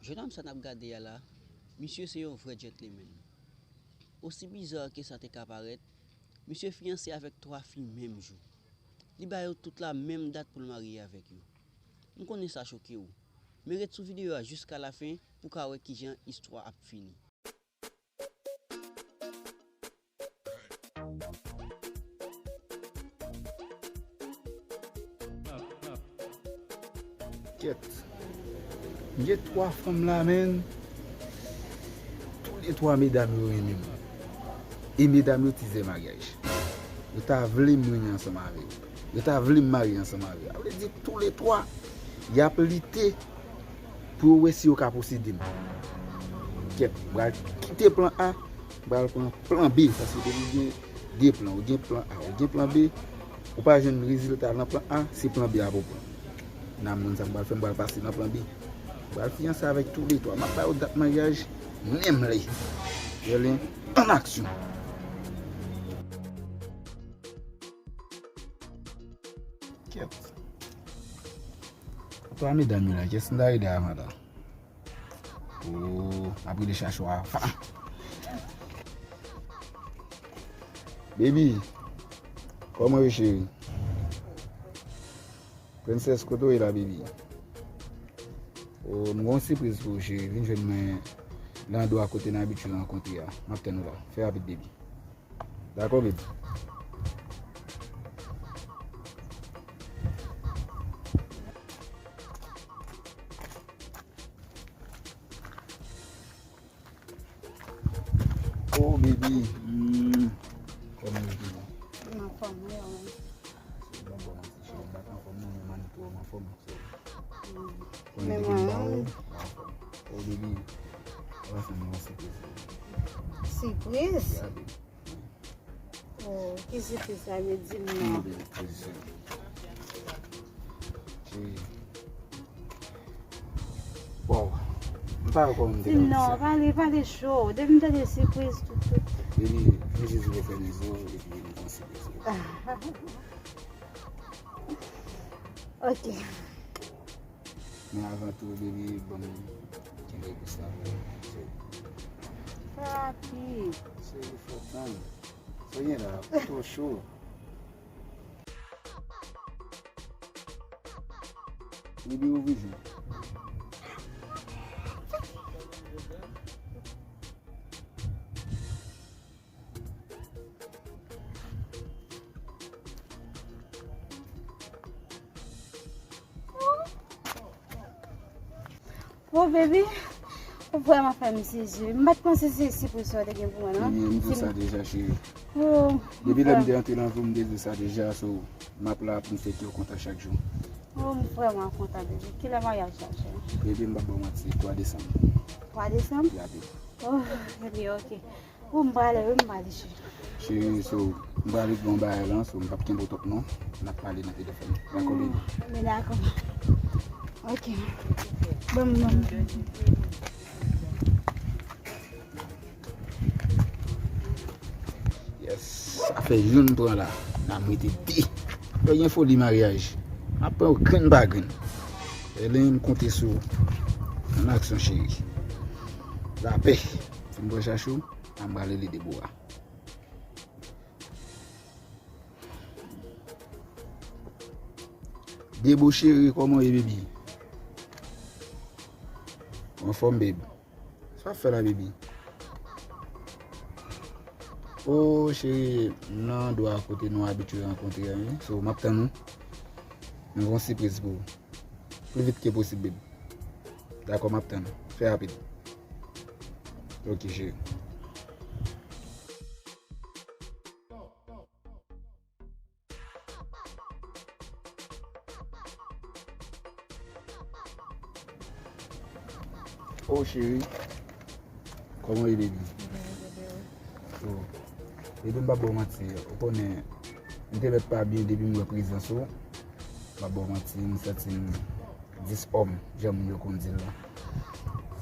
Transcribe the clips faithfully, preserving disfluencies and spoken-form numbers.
Jennonm sa n ap gade a la, misye se yon vrè gentleman. Osi biza ke sa te ka parèt, misye fiyanse avèk twa fi menm jou. Li ba yo tout la menm dat pou l marye avèk yo. M konnen sa choke w, men ret sou videyo a jiska lafen pou w ka wè kijan istwa ap fini. Kèt. M gen twa fanm la, menn. Toulètwa medam yo renmen m. E medam yo tizè maryaj. Yo ta vle m renmen ansanm avè yo. Yo ta vle m marye ansanm avè yo. Sa vle di toulètwa, y ap lite pou yo wè si yo ka posede m. Kèt, m pral kite plan A, m pral pran plan B, paske depi w gen de plan, ou gen plan A, ou gen plan B, ou pa jwenn rezilta nan plan A, se plan B a pou w pran. N a moun sa m pral fè, m pral pase nan plan B. M pral fiyanse avèk toulètwa. M ap ba yo dat maryaj, menm lè. Vèlen, an aksyon. Kèt. Twa medam yo la, kiyès m ta rele avan la? Oh, m ap rele Chachou avan. Baby, kòman w ye, cheri? Princess, kote w ye la, baby? Oh, m gen yon sipriz pou ou, cheri. Vin jwenn mwen landwa kote n abitye rankontre a. M ap tann ou la. Fè rapid, baby. Dakò, baby. Oh, baby. Mm. Kòman w ye, baby? M anfòm, wi, wi. Se bon, bon, ti cheri, m pa t anfòm, non, men Manito, m anfòm. So, mm. Konnen depi m ba ou, m anfòm. Oh, baby. Ou va fè m yon sipriz. Sipriz? Yeah, baby. Oh, ki sipriz sa ye, di m non. Wow. M pa wè kòman m te ka di sa. Non, pale, pale cho. Depi m tande sipriz, tout, tout. Epi, vin Jezi pou fè nizo, epi m konsidere. Ok. Men avan tou, baby, ban m kenbe bous la pou ou. Papi. Cheri, fò tann. Sa w gen la, ou twò cho. Baby, ouvri je w. Oh, baby, ou vrèman fè m sezi. M pa t panse se sipriz sa w te gen pou mwen, non. Baby, m di w sa deja, cheri. Oh, depi lè m te antre nan vi w, m te di w sa deja, so, m ap la pou m fete w kontan chak jou. Oh, m vrèman kontan, baby. Kilè maryaj la, cheri? Baby, m p ap ba w manti, twa desanm. Twa desanm? Ya, baby. Oh, baby, ok. Bon, m prale, wi, m prale, cheri. Cheri, so, m prale gen yon bagay la, so, m p ap kenbe w twòp non. N ap pale nan telefòn. Dakò, baby? Men dakò. Ok. Bon, bon. Yes. Sa fè youn pran la. N a mete de. Yo gen foli maryaj. M ap pran yo grenn pa grenn. Elen, m konte sou ou. An aksyon, cheri. Lapè. Si m pran Chachou, m prale li Debowa. Debo cheri, kòman w ye, baby? Ou anfòm, babe? Sa w ap fè la, baby? Oh, cheri, m nan dwa kote nou abitye rankontre a, wi. So, m ap tann ou. M gen yon sipriz pou ou. Pli vit ke posib, babe. Dakò, m ap tann ou. Fè rapid. Ok, cheri. Oh, cheri. Kòman w ye, baby? Oh. Baby, m p ap ba w manti. Ou konnen, m te mèt pa byen depi m wè prezans ou. M p ap ba w manti, m santi m dis òm, jan moun yo konn di l la.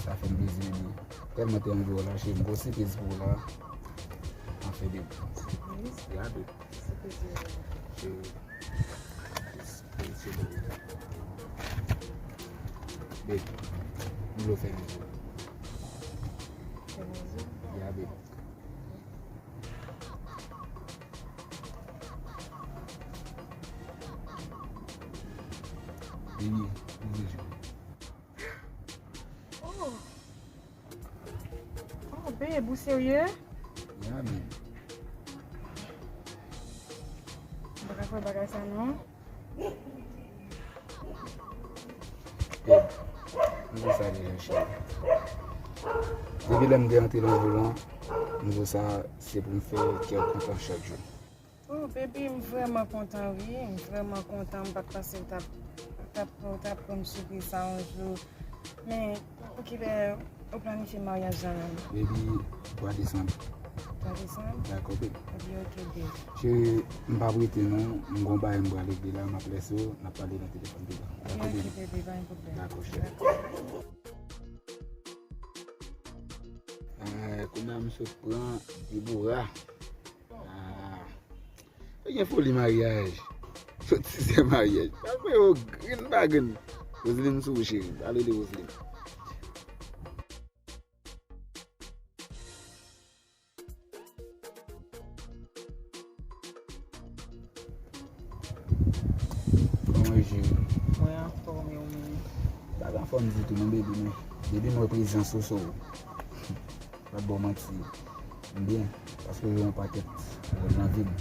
Sa fè m plezi, baby. Tèlman te anvi w la, cheri, m gen yon sipriz pou ou la. Anfen, baby. Sipriz? Ya, baby. Sipriz. Cheri. Babe, m Vle fè bizou. Fè bizou? Ya, baby. Baby, ouvri je w. Oh. Oh, babe, ou serye? Ya, baby. M pa ka kwè bagay sa, non. Babe, m di sa deja, cheri. Depi lè m te antre nan vil lan, m di sa, se pou m fè kè w kontan chak jou. Oh, baby, m vrèman kontan, wi. M vrèman kontan. M pa t panse w t ap, w t ap, w t ap ban m sipriz sa yon jou. Men, pou kilè ou planifye maryaj la menm? Baby, twa desanm. Twa desanm? Dakò, baby. Ebyen, oke, baby. Cheri, m p ap rete non. M gon bagay m pral regle la, m ap lèse w, n ap pale nan telefòn pi ta. Dakò, baby? Ebyen, oke, baby, pa gen pwoblèm. Dakò, cheri. Ah, kounye a m sot pran Deborah. Ah. Yo gen foli maryaj. Sot sizyèm maryaj. Pa fè yo grenn pa grenn. Roseline sou ou, cheri. Pa rele Roseline. Kòman w ye, cheri? Mwen anfòm, e ou menm? Pa t anfòm ditou non, baby, men depi m wè prezans ou sou ou, m p ap ba w manti, m byen, paske w jwe yon pakèt wòl nan vi m.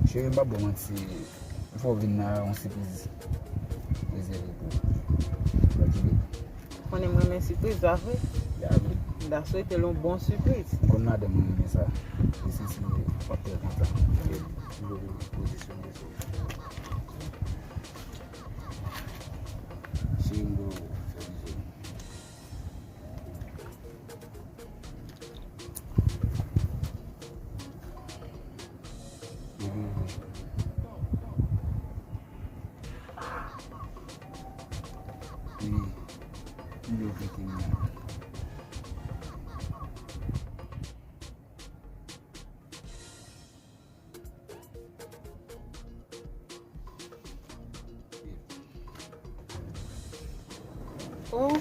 Cheri, m p ap ba w manti, m fè w vin la, yon sipriz rezève pou ou. Ok, baby. Konnen m renmen sipriz, pa vre? Ya, baby. M ta swete l yon bon sipriz. M konn madanm mwen renmen sa. E se, se w ap fè kontan. Li vle pozisyone sou. Si m vle w fè bizou. Baby, baby, m vle w fè kè m. Oh,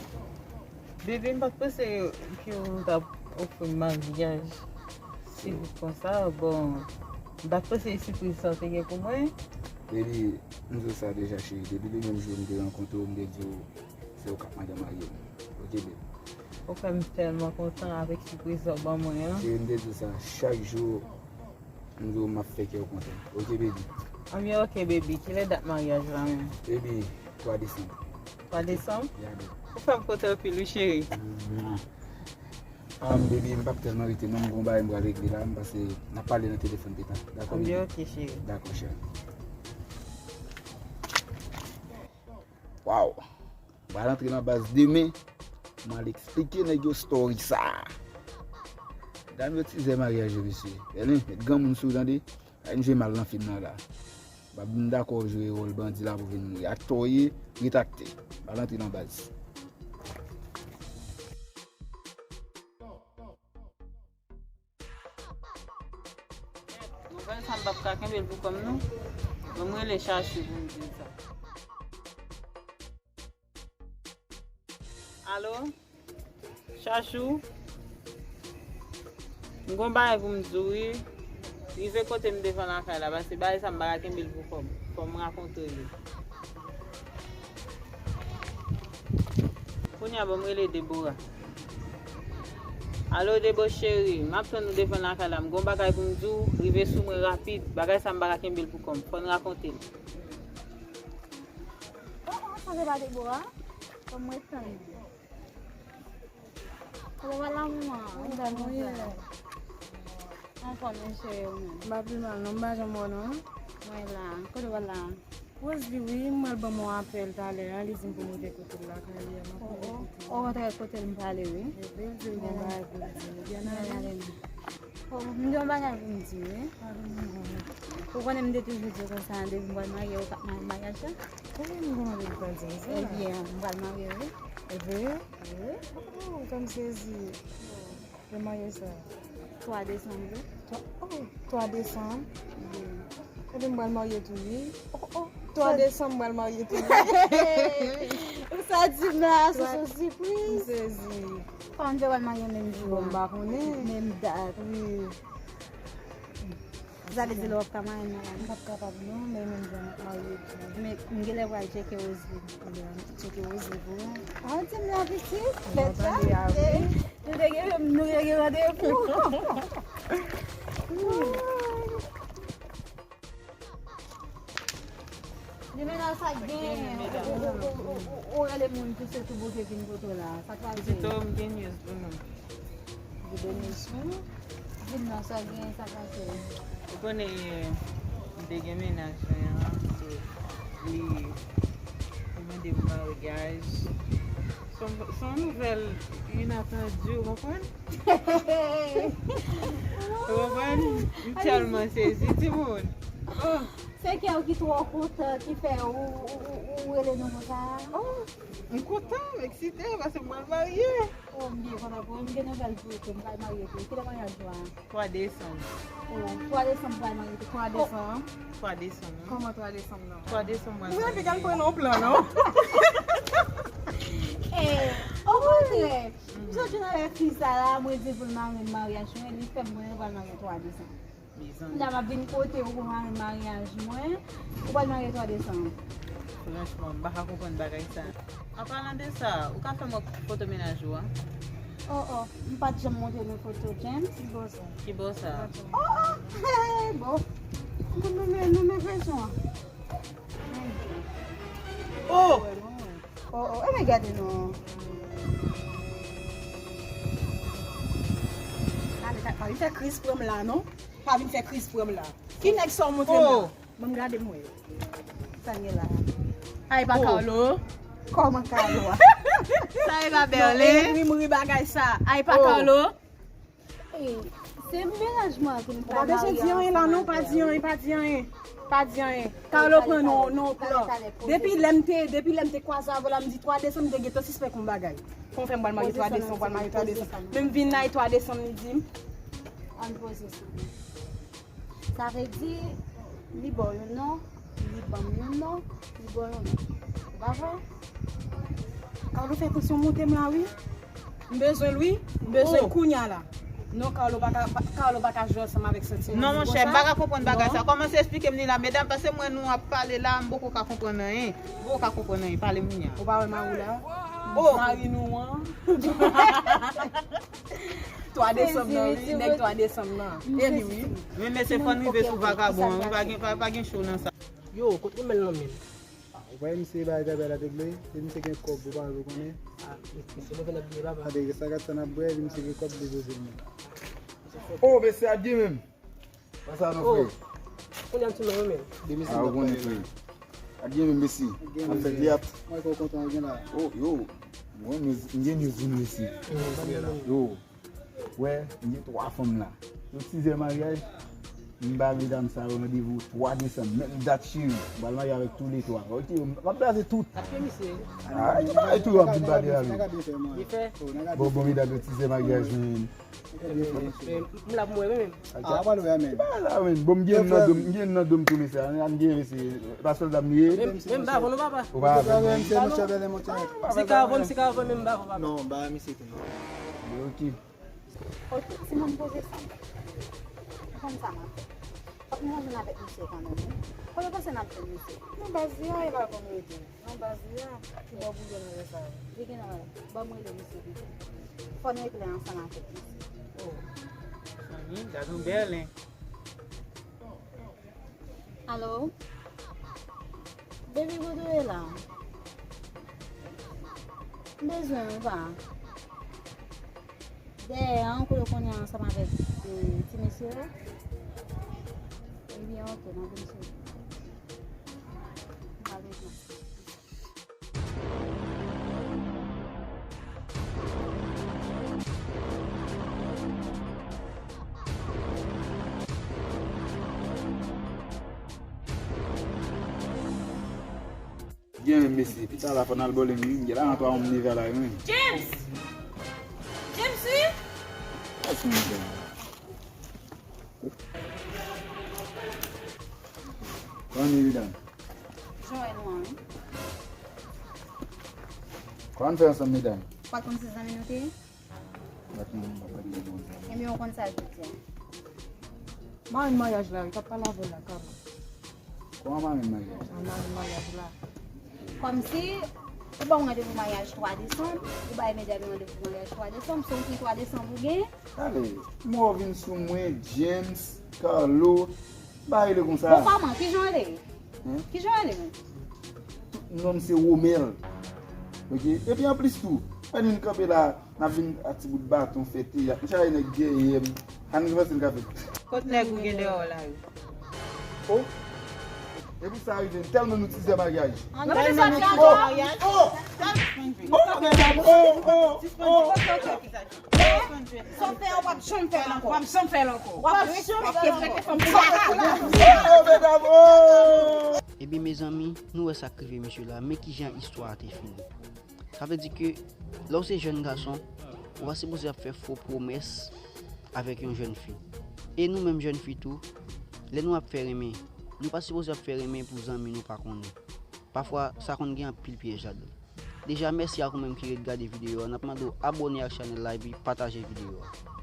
bebe, m pa t panse ke w t ap ofri m maryaj si vit konsa. Bon, m pa t panse sipriz sa w te gen pou mwen. Baby, m di w sa deja, cheri. Depi le menm jou m te rankontre w, m te di w se ou k ap madan marye m. Ok, baby? Ou fè m tèlman kontan avèk sipriz sa w ban mwen an. Cheri, m te di w sa, chak jou m di w m ap fè kè w kontan. Ok, baby? Anben, ok, baby. Kilè dat maryaj la menm? Baby, twa desanm. Twa desanm? Ya, baby. Ou fè m kontan anpil, wi, cheri. Mwa. Ah, baby, m p ap tèlman rete non, m gon bagay m pral regle la, m pase n ap pale nan telefòn pi ta. Dakò, baby? Anben, ok, cheri. Dakò, cheri. Waw. M pral antre nan baz demen. M al eksplike nèg yo story sa. Dam yo tizè maryaj yo, mesye. Bèlen, met granmoun sou, tande. Ay, m jwe mal nan fim nan la. M pa vin dakò jwe wòl bandi la pou vin atò ye, retrakte. M al antre nan baz. Nouvèl sa m p ap ka kenbe l pou kò m non. Ban m rele Chachou pou m di l sa. Alo? Chachou? M gon bagay pou m di w wi. Rive kote m devan lakay la, paske bagay sa m pa ka kenbe l pou kò m. Fò m rakontre li. Kounye a ban m rele Debora. Alo, Debo cheri, m ap tann ou devan lakay la. M gon bagay pou m di w, rive sou mwen rapid. Bagay sa m pa ka kenbe l pou kò m. Fò n rakonte l. Oh, oh, sa se pa Debora? Fò m ret tann li. Kote w al la, manman? Ann ba nou fè. Anfòm, men cheri, ou menm? M pa pi mal non, m pa janm wè w non. Mwen la. Kote w al la? Roselie, wi, m pral ban m yon apèl talè a, li di m pou m rete kote l lakay li a, m ap rete kote l. Oh, oh, ou rete kote l m prale, wi. Ebyen, l di l gon bagay pou l di m. Ebyen, n ale. Oh, m gen yon bagay pou m di w, wi. Ou konnen m te toujou di w konsa, depi m pral marye, ou k ap marye maryaj la. Wi, m gon anvi pou w di m sa. Ebyen, m pral marye, wi. Evre? Wi. Oh, oh, kòm sezi. Lè maryaj sa? Twa desanm, wi. Twa, oh, twa desanm. Wi. Ebyen, m pral marye tou, wi. Oh, oh. Twa desanm, m pral marye tou. Ou sa di m la, se yon sipriz. M sezi. Kòman nou fè pral marye menm jou a? Bon, m pa konnen. Menm dat. Wi. Sa vle di lè w ap ka marye m nan la? M p ap kapab non, men menm jan m ap marye tou. Men m genlè pral tcheke Roseline. Tcheke Roseline pou mwen. Ah, di m la pitit, fèt sa. Nou te gen, nou te gen randevou. Li menaj sa gen, ou, ou, ou, ou, ou, ou rele moun ki soti bouke vin kote w la. Sa k pral gen? Pito, m gen news pou nou. Ou gen news pou nou? Di m non, sa gen, sa pase? Ou konnen, m te gen menaj mwen an, so, li, li mande m maryaj. Se yon, se yon nouvèl inatandi, ou konprann? Ou konprann? M tèlman sezi, timoun. Oh. Se kè w ki twò kontan ki fè ou, ou, ou, ou rele nou konsa? Oh, m kontan, m eksite, paske m pral marye. Oh, m byen kontan pou ou. M gen nouvèl pou ou tou, m pral marye tou. Kilè maryaj ou a? Twa desanm. Oh, twa desanm ou pral marye tou. Twa desanm? Twa desanm, wi. Kòman twa desanm nan? Twa desanm, mwen. Ou santi kè l pran yon plan, non? Eh, okontrè, m sot jwenn avèk fi sa la, mwen di l pou l mare m maryaj mwen, li fè m konnen nou pral marye twa desanm. Mezanmi. Kounya m ap vin kote ou pou mare m maryaj mwen, ou pral marye twa desanm. Franchman, m pa ka konprann bagay sa. An palan de sa, ou ka fè m wè foto menaj ou a? Oh, oh, m pa t janm montre nou foto James. Ki bò sa? Ki bò sa? Oh, oh, hey, bon. Nou, nou, nou, nou, nou presyon an. Oh! Oh, oh, e men gade non. Ale, pa, pa vin fè kriz pran m la, non. Pa vin fè kriz pran m la. Ki nèg sa w montre m la? Oh! Ban m gade m wè. Sa n gen la? Ay, pa Carlo. Kòman Carlo a? Sa e pa Berlin? Non, e ri m ri bagay sa. Ay, pa Carlo. Ey, se menaj mwen ki m pa marye ansanm avè l. Ou pa bezwen di anyen la non, pa di anyen, pa di anyen. Pa di anyen. Carlo pran non, non plan. Depi lè m te, depi lè m te kwaze avè l la, m di twa desanm, m te gentan sispèk yon bagay. Kòman fè m pral marye twa desanm, pral marye twa desanm. Men m vin la e twa desanm li di m. Ann poze sa. Sa vle di, li ba w yon non, li ban m yon non, li ba w yon non. Se pa vre? Carlo fè tansyon monte m la, wi. M bezwen l, wi. M bezwen l kounya la. Non, Carlo pa ka, pa, Carlo pa ka jwe ansanm avèk santiman. Non, monchè, m pa ka konprann bagay sa. Kòmanse esplike m li la, medam, paske mwen nou ap pale la, m poko ka konprann anyen. M poko ka konprann anyen. Pale m kounya. Ou pa wè mari w la? Oh! Mari nou an. Twa desanm nan, wi, nèg twa desanm nan. E li, wi. Men mesye, fò n rive sou vagabon an, wi, pa gen, pa, pa gen cho nan sa. Yo, kot Romel nan menm? Ah, ou pa wè misye bay bèbè la te gle, e misye gen kòb, ou pa wè, ou konnen. Ah, misye leve nan biyè, papa. Gade, sa gad sa n ap bwè, epi misye gen kòb depoze l menm. Oh, mesye ap gen menm. Sa nou fè? Kounye a m sou men yo menm. Ah, ou konnen frè. Ak gen menm mesi. An fèt li ap. Mwen kontan gen la. Oh, yo. Mwen m gen news pou nou mesi. Yo. Wè, m gen twa fanm la. Yo tizè maryaj. M ba medam sa yo randevou twa desanm. Menm dat cheri. M pral marye avèk toulètwa. Ok, m ap blaze tout. Ap fè misye. Ah, yo pa tou yo ap vin pale avè. Li fè. Bon, bon, medam yo tizè maryaj menm. M la pou mwen menm. Ah, pa lwen menm. Bon, m gen nan dom, m gen nan dom tou mesye. An gen mesye. Pa sòlda m ye. Menm ba avon nou papa. Ou pa avè m. M se karavòn, m se karavòn menm ba avon papa. Non, ba misye tou non. Ok. Ok, si mwen poze sa. Ou konn sa m ap fè. Fòk nou jwenn avèk misye kanmenm, wi. Kote w panse n ap jwenn misye? Nan baz li a, e pa konn rete. Nan baz li a, ki bò pou jwenn avè sa yo? Li gen nan, ban m rele misye pito. Fò n regle ansanm avèk misye. Oh. Zanmi, gad yon bèlen. Alo? Baby, kote w ye la? M bezwen w, pa. Dèyè an, kote w konnen ansanm avèk, e, ti mesye yo? Ebyen, ok, n ap vin sou. M pa bezwen. Gen menm mesye, pita la fò n al bowling wi, gen la antwa moun neve la wi. James! James wi! Kòman medam? Jan wè nou an, wi. Kòman n fè ansanm, medam? Pa konn si zanmi nou te ye? Bat nou, bat nou, bat nou. Ebyen, ou konn sa l te di a. Marenn maryaj la, wi, t ap pale avè l la, kòman? Kòman marenn maryaj? Marenn maryaj la. Kòmsi, ou ba w randevou maryaj twa desanm, ou bay medam yo randevou maryaj twa desanm, se yon ki twa desanm ou gen? Ale, mò vin sou mwen, James, Carlo, ba rele konsa. Bon, kòman? Kijan w rele? Hein? Kijan w rele menm? Tout non m se Romel. Ok? Epi anplis tou, pandan n kanpe la, n ap vin ak ti bout baton, fè teyat. M chale nèg dèyè m. Ann ranse n ka fè. Kot nèg ou gen dèyè w la yo? Oh! Epi sa rive, tèlman nou tizè maryaj. An nou fè sa fè Oh! ankò. Oh! Oh, medam! Oh! Oh! Oh! Sa w fè a, w p ap janm fè l ankò. W ap janm fè l ankò. W ap janm fè l ankò. Oh, medam! Oh! Ebyen mezanmi, nou wè sa k rive mesye la, men kijan istwa a te fini. Sa vle di ke lè w se jèn gason, ou pa sipoze ap fè fo pwomès avèk yon jèn fi. E nou menm jèn fi tou, lè nou ap fè renmen, nou pa sipoze ap fè renmen pou zanmi nou pa konnen. Pafwa, sa konn gen anpil pyèj ladan. Deja, mèsi ak ou menm ki ret gade videyo a. N ap mande w abòne ak chanèl la epi pataje videyo a.